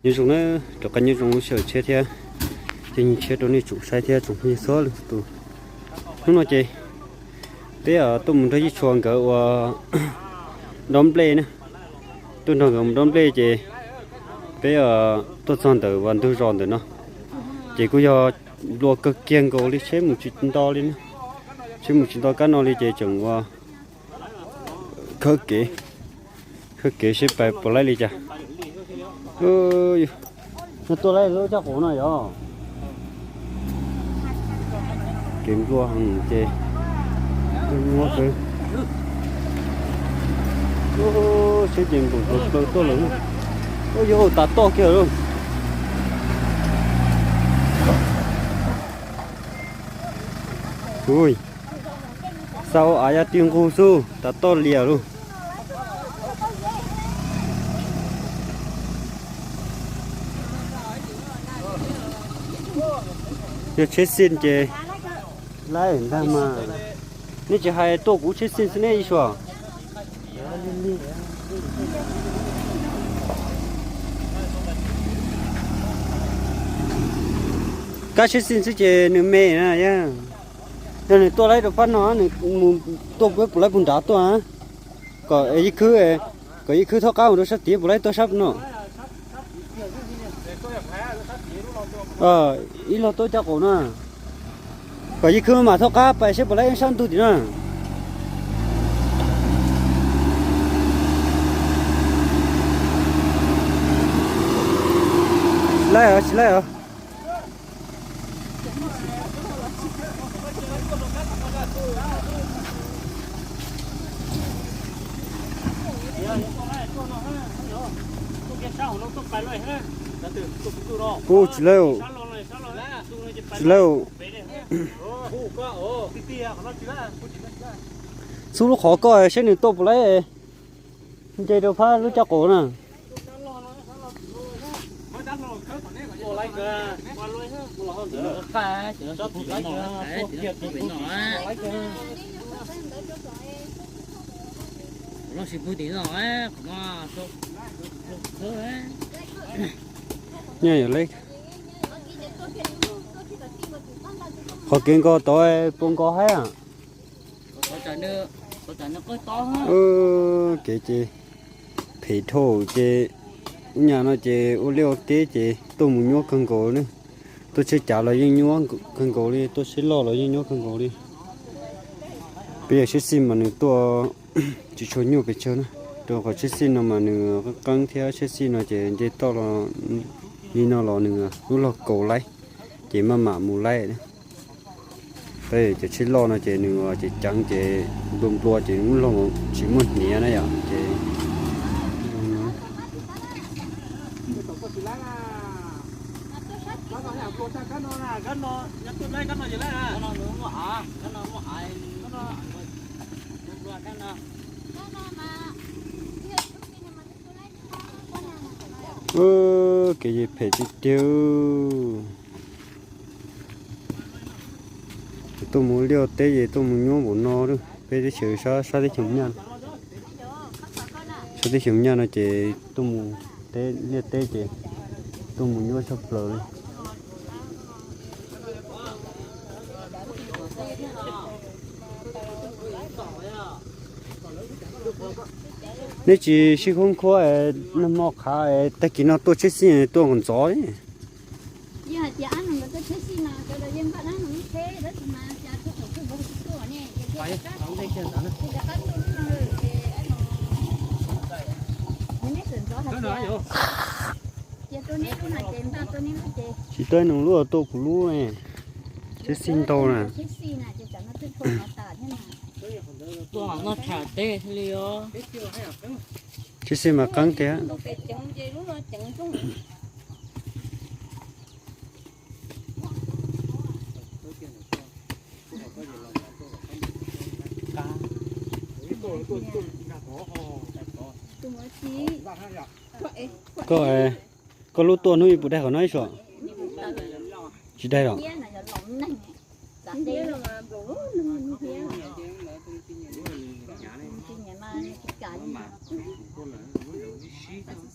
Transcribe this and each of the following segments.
Nyob zoo na, rov qab nyob zoo lub sij hawm tshiab thiab, ces nyob tshiab rau nej tsoom saib thiab tsoom phooj ywg txhua leej txhua tus. Hnub no ces peb tuaj mus nrog Yij Tshua nkawd ua dob nplej na. Tuaj nrog nkawd mus dob nplej ces peb tuaj txog ntawm vas ntug zos ntawm no, ces kuj yog nplua kawg kiag nkaus li, tsheb mus tsis nto li na. Tsheb mus tsis nto kab no li ces tseem ua khawb kev, khawb kev seb pais puas laib li cas. No tuaj laib lub caj qub no yog kev nplua heev ces muab seb ces npaum plaws tuaj lawm. Ua yog tas toj kiag lawm. Ui, xa av ya ti nqug xwb tas toj liam lawm. Yog tsheb xij ces laib ntag mas. Nej tsis hais tuaj kuv tsheb xij xwb ne Yij Tshua. Kab tsheb xij xwb ces nws me na yog. Yog nws tuaj laib rau pab no, nws mus tuaj peb puas laib puag nrad tuaj, kom Yij Khwb, kom Yij Khwb thaub qab mus rau sab tid puas laib tuaj sab no. Ib los tuaj caj qub na, kom Yij Khwb mam thaub qab pais seb puas laib sab ntug tim na. Tsis laib os, tsis laib os. Ub, tsis laib, tsis laib. Xub lub qhov koj saib nws tuaj puas laib nce rau phab lub caj qub na. Qhov kev nkos tod puas nkos haib? Kev ces phem dhau ces, ub nyab no ces ua liaj ua teb ces tuaj mus nyuaj kawg nkaus ne. Tuaj tsheb cav los yeej nyuaj kawg nkaus li, tuaj tsheb loj los yeej nyuaj kawg nkaus li. Peb yog tsheb xij mas nws tuaj tsis tshua nyuaj pes tsawg na, rau qhov tsheb xij no mas nws qeeb qeeb thiab tsheb xij no ces nce toj los li no los nws lub log kaus laib, ces maj mam mus laib. Cov tsheb loj no ces nws ceev ceev ces nplua nplua ces lub log tsis muaj hniav na yom ces. Kev phem tiag tiag. Tuaj mus liaj teb ces tuaj mus nyuaj npaum no, peb teb chaws sab teb chaws nyaj, sab teb chaws nyaj no ces tuaj mus liaj teb ces tuaj mus nyuaj tshaj plaws li. Neb tsis sib khub khuab, nag hmo qhav tag kis no tuaj tsheb xij tuaj nqos ntxov. Tsis tau nws lub tuaj kuv lub, tsheb xij ntau na. Tsheb xij mas qeeb tiag. Koj, koj lub tuaj hnub ib puas daig qhov no ib suam? Tsis daig los?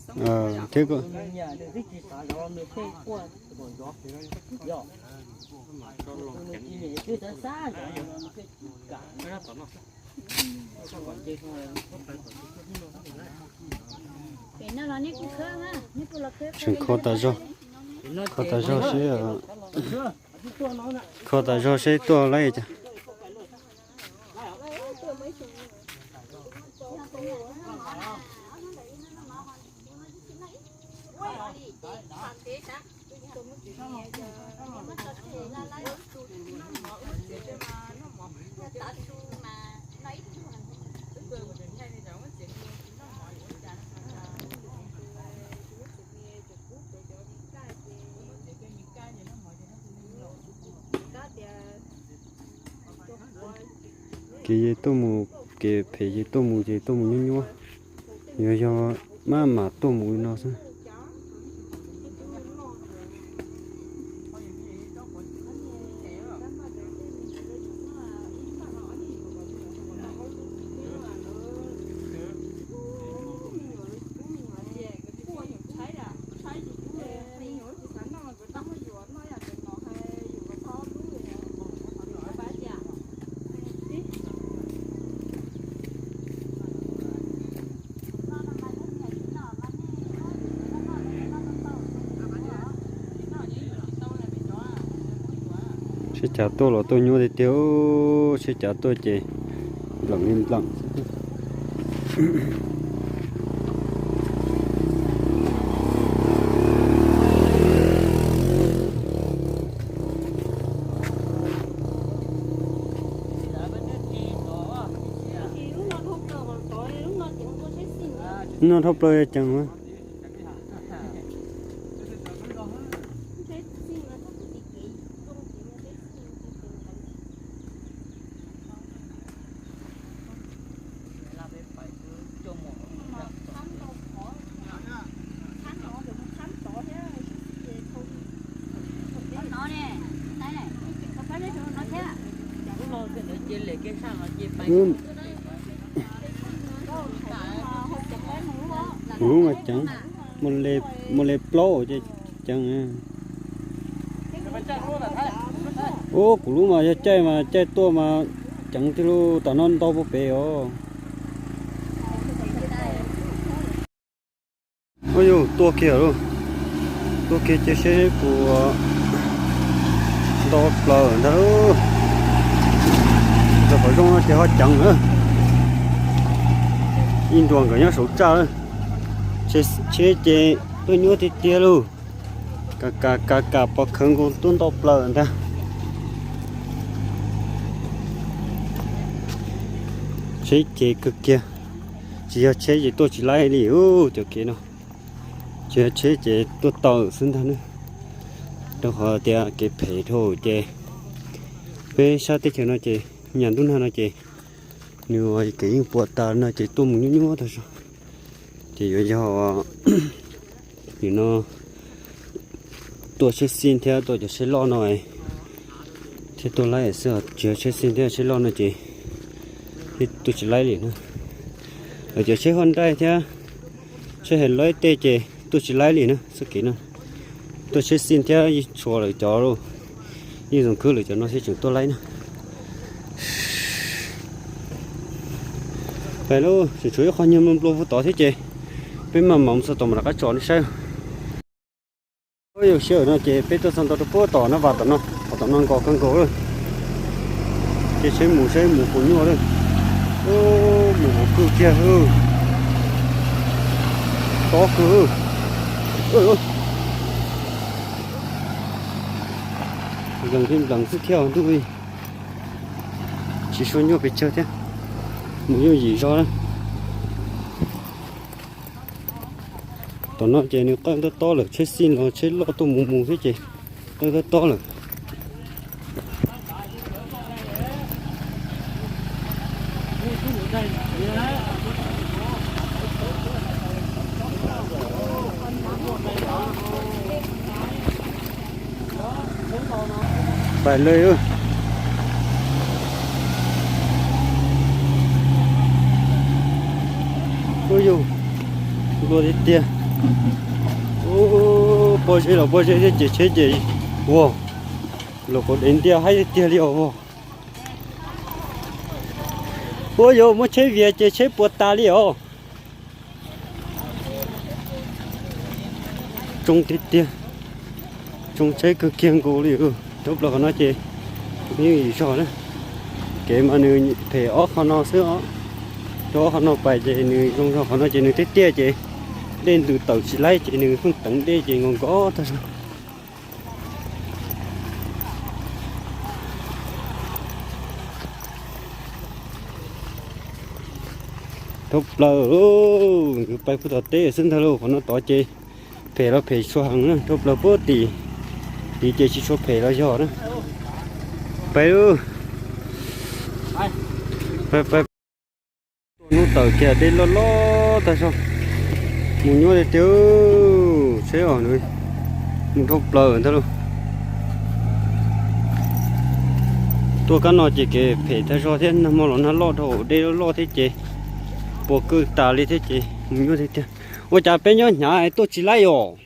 Thiab ko, tseem kho tas zog, kho tas zog seb, kho tas zog seb tuaj laib cas. Kev ces tuaj mus, kev phem ces tuaj mus ces tuaj mus nyuaj nyuaj. Yog yog maj mam tuaj mus li no xwb. Sib cav tuaj los tuaj nyuaj tiag tiag, sib cav tuaj ces npleem li npleem. Noj dhau plaws ceev. Kuv lub mas ceev, muaj li plaub ces ceev. Ub, kuv lub mas yog caij mas caij tuaj mas ceev tiag lauj, tom no ntau puag pem os. Ub yus, tuaj kiag lauj, tuaj kiag ces seb puas ntau plaws ntag lauj. Rau qhov zoo no ces ho ceev na. Ib nruas nkawd nyob saum tsaj, tsheb ces tuaj nyuaj tiag tiag lauj. Kam kam kam kam pov khawv nkaus tuaj ntau plaws ntag. Tsheb ces kawg kiag, tsis yog tsheb ces tuaj tsis laib li ub cov kev no. Tsis yog tsheb ces tuaj tau xwb ntag na. Rau qhov tias kev phem dhau ces peb sab teb chaws no ces nyaj ntuj nag no ces nws kev yeej puas tas no ces tuaj mus nyuaj nyuaj tag zog. Ces yuav yog nim no tuaj tsheb xij thiab tuaj cov tsheb loj no thiab tuaj laib xwb, tsis yog tsheb xij thiab tsheb loj no ces tuaj tsis laib li na. Lawv cov tsheb Hyundai thiab tsheb Hilux tej ces tuaj tsis laib li na, txoj kev no. Tuaj tsheb xij thiab yeej tshuav lawv cov, yeej zoo khwb lawv cov no thiab tseem tuaj laib na. Pais lauj, tseem tshuav ib qho nyuag nplua nplua puag tod thiab ces peb maj mam mus txog tom mas rov qab tso nej saib. Ub yus, sij hawm no ces peb tuaj txog nto rau puag tom no, vas tom no, qhov tom no nkos kawg nkaus lawm. Ces saib mus saib mus puas nyuaj lawm. Ub, mus mus kawg kiag, tob kawg. Nplees li nplees xwb thiab ntuj, tsis suav nyuaj pes tsawg thiab. Mus yooj yim zog na. Tom no ces nws qawj tob tob lawm, tsheb xij los tsheb loj tuaj mus mus thiab ces qawj tob tob lawm. Pais lawm. Ub yus, nplua tiag tiag. Pob zeb los pob zeb thiab ces tsheb ces, ua, los qhov dev ntiaj haib tiag tiag li os. Ua yuav muab tsheb vias ces tsheb puas tas li os. Tsoo tiag tiag, tsoo tsheb kawg kiag nkaus li. Thoob plaws qhov no ces yeej yim zog na. Kev mas nws phem ob qho no xwb os. Rau ob qho no pais ces nws zoo zog qhov no ces nws tiaj tiaj ces dej ntws tawm tsis laib ces nws pheej teev dej ces nkaus nkaus tag zog. Thoob plaws, pais puag tom teb xwb ntag lauj, qhov no tod ces phem los phem tshua heev na, thoob plaws puag tim, tim ces tsis tshua phem los yog na. Pais lauj. Pais, pais. Hnub tawm kiag dej loj loj tag zog, mus nyuaj tiag tiag, tsheb os, mus dhau plaws ntag lauj. Tuaj kab no ces kev phem tag zog thiab, nag hmo los nag loj dhau, dej loj loj thiab ces puas kwj tas li thiab ces mus nyuaj tiag tiag. Ua cas peb nyob hnyav tuaj tsis laib os?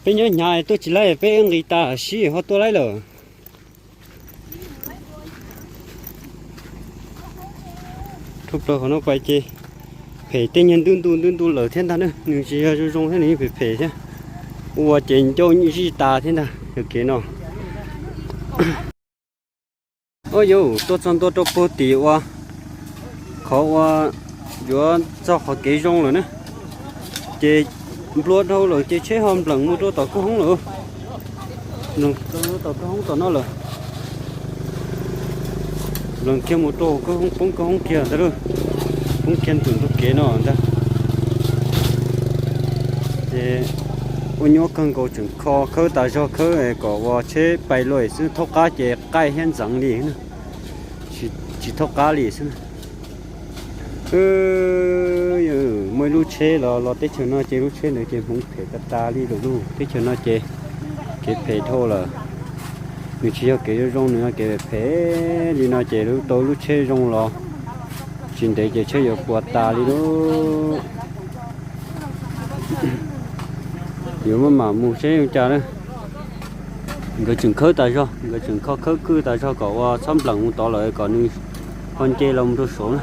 Peb nyob hnyav tuaj tsis laib, peb nqis tas sib ho tuaj laib lawm. Thoob plaws qhov no pais ces phem tej nyuag ntuj ntuj ntuj ntuj lawm thiab ntag na, nws tsis yog zoo zoo thiab, nws yeej phem phem thiab. Ua ces ncauj zij tas thiab ntag yog kev no. Au yau, tuaj txog ntua rau puag tim uas qhov uas yuav txog qhov kev zoo lawm na, ces nplua dhau lawm ces tsheb ho npleem mus rau tom kawg hoob lawm. Npleem tom kawg hoob tom no lawm. Npleem kiag mus rau kawg hoob, poob kawg hoob kiag ntag lauj. Poob kiag ntawm ntug kev no ntag. Ces ua nyuaj kawg nkaus, tseem kho khawb tas zog, khawb kom ua tsheb pais luaj xwb, thaub qab ces qaij thiab ntxeev li na, tsis thaub qab li xwb. Muaj ib lub tsheb los los teb chaws no ces lub tsheb ntawd ces hmoov phem tas tas li lawm lauj. Teb chaws no ces kev phem dhau lawm, nws tsis yog kev zoo zoo, nws yog kev phem li no ces tau lub tsheb zoo los tsis ntev ces tsheb yuav puas tas li lauj. Yuav maj mam mus seb zoo cas na. Nkawd tseem khawb tas zog, nkawd tseem kho khawb kwj tas zog kom ua txhob npleem mus tod lawm kom nws ho nce los mus rau saud na.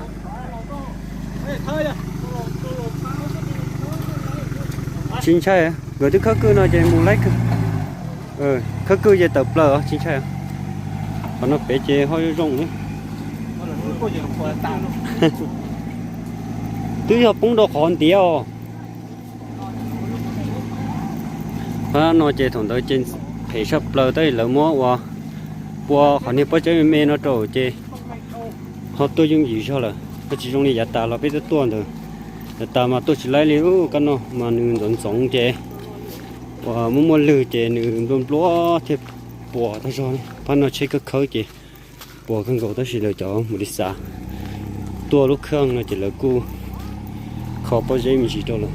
Tsis ntshai, nkawd twb khawb kwj no ces mus laib kwj. Khawb kwj ces tawm plaws os, tsis ntshai. Qhov no pem ces ho zoo zoo na. Twb yog poob rau qhov ntiav os. Qhov no ces thaum ntawd ces phem saj plaws, tab sis lawv muab ua pua qhov niag pob zeb me me no rau ces ho tuaj yooj yim zog lawm. Ho tsis zoo li yav tas los peb tuaj tuaj ntawd, yav tas mas tuaj tsis laib li. Kab no mas nws ntxoov ntxoov ces uas muaj muaj lwg ces nws nplua nplua thiab puas tag zog. Pab no tsheb khawb khawb ces puas kawg nkaus, tab sis lawv cov mus li xav tuaj lub khaj no ces lawv kuj kho pob zeb me ntsis rau lawm.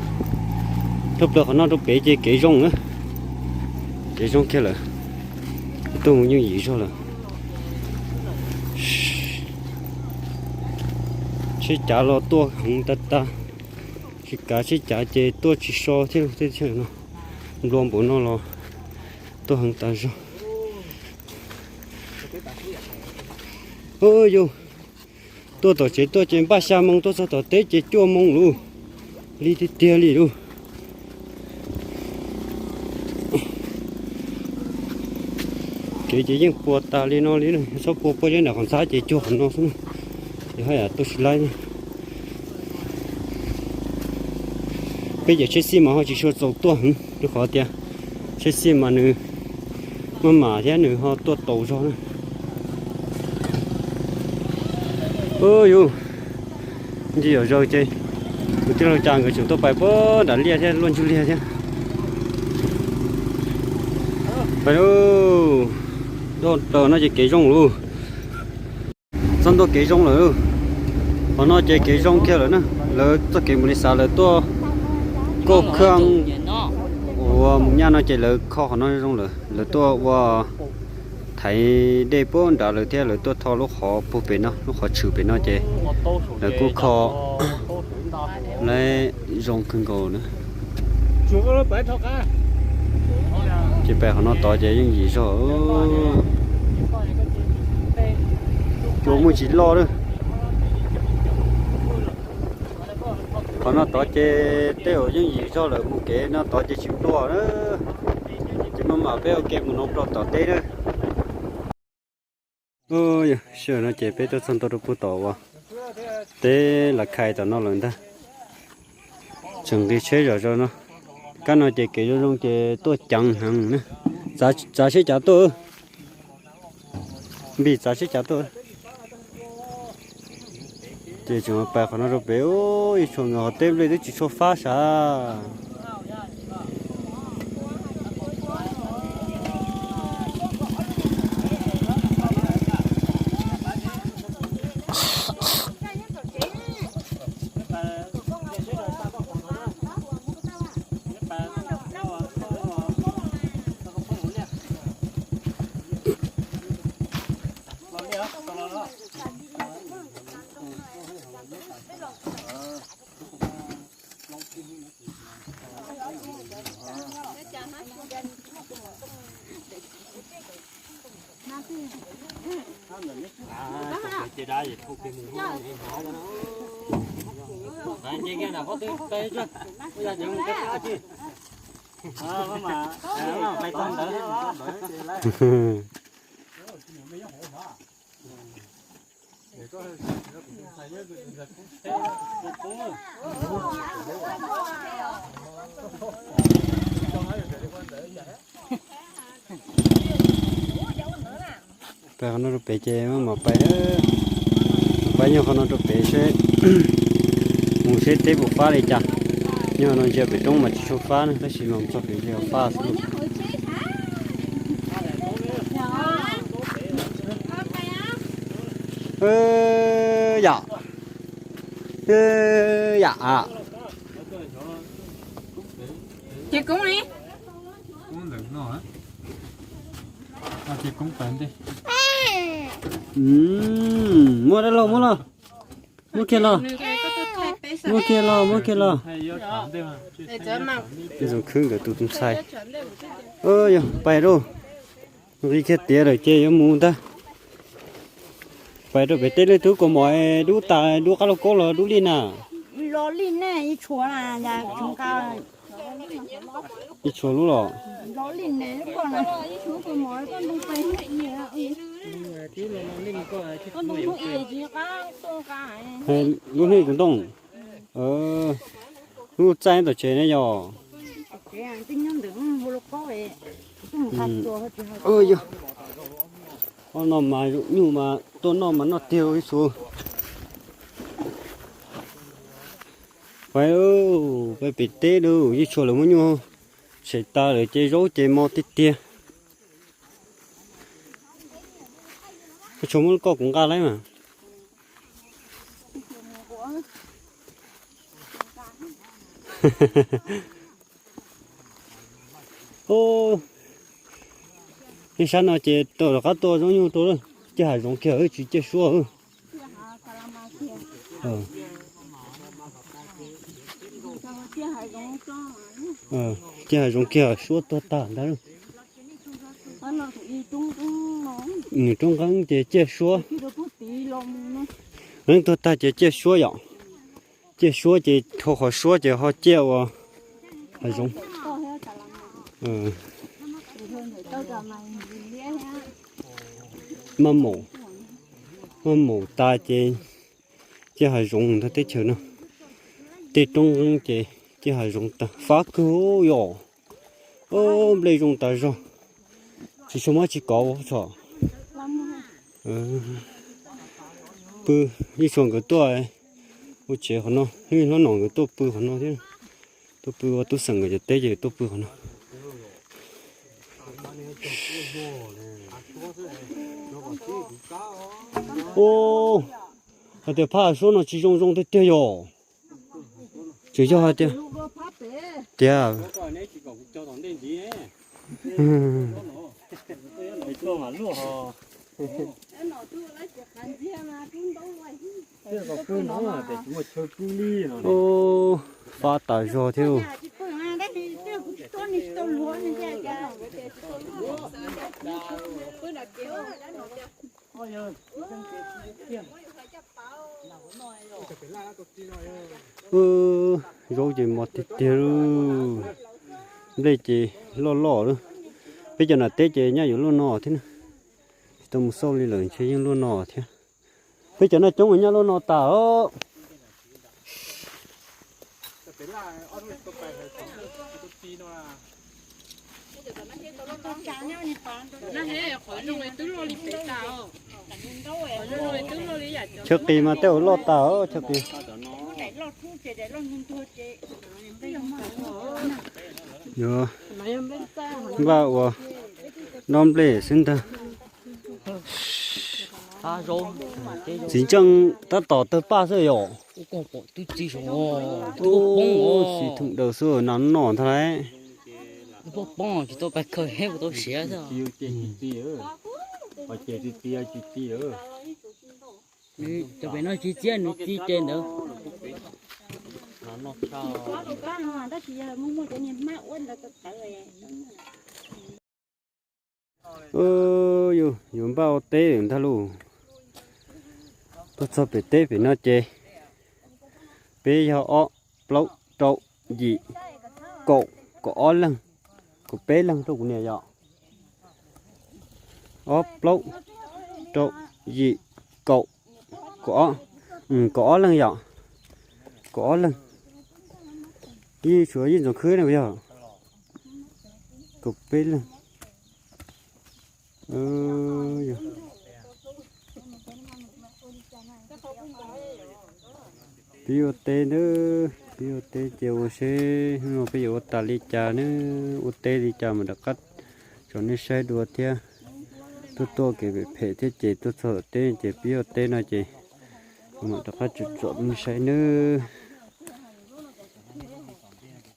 Thoob plaws qhov no rau pem ces kev zoo na, kev zoo kiag lawm, tuaj mus yooj yim zog lawm. Tsheb cav los tuaj heev tag tag, tsis kav tsheb cav ces tuaj tsis so thiab, tej no nplua npaum no los tuaj heev tas zog. Yus tuaj tom tsev tuaj ces npaj xya moo, tuaj txog tom teb ces cuaj moo lawm, li tiag tiag li lauj. Kev ces yeej puas tas li no li, txhob pua pob zeb nram qhov ntxhab ces cuag qhov no xwb na, ces haj yam tuaj tsis laib na. Peb cov tsheb xij mas ho tsis tshua txaus tuaj heev, rau qhov tias tsheb xij mas nws maj mam thiab nws ho tuaj taus zog na. Yus, ntsis yam zaus ces kuv tij laug Cas nkawd tseem tuaj pais puag nram liaj thiab, luaj ntsug liaj thiab. Pais lauj, doj raws no ces kev zoo lauj. Txog ntua kev zoo lawm. Qhov no ces kev zoo kiag lawm na. Lawv txoj kev mus li xav lawv tuaj kauj khaj uas mus nyaj no ces lawv kho qhov no zoo lawm. Lawv tuaj ua thaiv dej puag nrad lawm thiab lawv tuaj tho lub qhov puag pem no, lub qhov tshwm pem no ces lawv kuj kho Lawv zoo kawg nkaus na. Ces pem qhov no tod ces yeej yim zog. Cua muaj tsis loj lawm. Qhov no tod ces tej zaum yeej yim zog lawm, mus kev no tod ces tsis pluag na. Ces maj mam peb ua ke mus no rau tom teb na. Sij hawm no ces peb tuaj txog ntua rau puag tom uas teb Lav Khai tom no lawm ntag. Tseem nqis tsheb zom zaws no. Kab no ces kev zoo zoo ces tuaj ceev heev na. Txav seb cav tuaj. Npis txav seb cav tuaj. Ces tseem pais qhov no rau pem, ib tshuam nkawd qhov teb nplej twb tsis tshua fab sav. Pais qhov no rau pem ces maj mam pais, pais nyob qhov no rau pem seb, mus seb teb puas fab li cas. Nyob no ntsia pem roob mas tsis tshua fab na, tab sis mas mus txog pem ntsia fab xwb. Yam, yam. Ces koob li. Muab dab laug muab los. Muab kiag los. Muab kiag los, muab kiag los. Tej zoo khwb nkawd tus tus ntxhais. Yog pais lauj. Nqis kiag tiav lawm ces yuav mus ntag. Pais rau pem teb leej twg kua mov dub tas dub qab lauj kaub los dub li na. Ib tshua lub los. Lub hnub tus ntoo. Lub txaij tom tsev ne yog. Ob no mas nyuj mas tuaj noj mas noj tiag ib txhua. Pais, pais pem teb lawm, ib tshua lawv muab nyuj tshem tas lawm ces zaub ces mos tiag tiag. Koj tsuas muab koj kuv nqa lawm mas. Ub, nej sab no ces tau rov qab tua zaub nyuj rau lawm, ciaj hav zoov kiag, tsis ciaj suab. Ciaj hav zoov kiag, suab tuag tag ntag. Nws roob nqeeb ces ciaj suab. Nqeeb tuag tag ces ciaj suab yom. Ciaj suab ces dhau qhov suab ces ho ciaj ua hav zoov. Maj maum, maj maum tas ces ciaj hav zoov ntag teb chaws no. Tej roob nqeeb ces ciaj hav zoov tas fab kawg yom. Nplej zoo tas zog, tsis tshua muab tsis kov ua tso. Pw, ib tshua nkawd tuaj ua tsev qhov no, ib hlob nom nkawd tuaj pw qhov no thiab. Tuaj pw ua tub xeem nkawd cov teb ces tuaj pw qhov no. Ub, hais tias phab hav suab no tsis zoo zoo tiag tiag yom. Tseem yog hais tias, tiag. Fab tas zog thiab. Zaub ces mos tiag tiag li. Nplej ces loj loj lawm. Peb cov nam teb ces nyaj yuav luaj no thiab na. Tsis tau mus xauj li lawm ntshe yeej luaj no thiab. Peb cov no coob nyaj luaj no tas os. Chaw qis mas tej zaum loj tas os chaw qis. Yuav npaj ua dob nplej xwb ntag. Txiv ntseej tab tom tawg paj xwb yom. Txiv thoom daws xwb na no ntag lauj. Yus yuav npaj ua teb ntag lauj. Tuaj txog pem teb pem no ces peb yog ob plaub rau yim kaum kaum ob leeg, kaum peb leeg rau kuv niam yom. Ob plaub rau yim kaum, kaum ob, kaum ob leeg yom. Kaum ob leeg. Ib tshuav ib ntxoov khwb na yog kaum peb leeg. Peb ua teb na, peb ua teb ces ua seb hnub no peb yuav ua tas li cas na, ua teb li cas mam rov qab tso nej saib dua thiab. Tuaj tuaj kev phem phem thiab ces tuaj txog tom teb ces peb ua teb no ces mam rov qab tsom tsom nej saib nawb.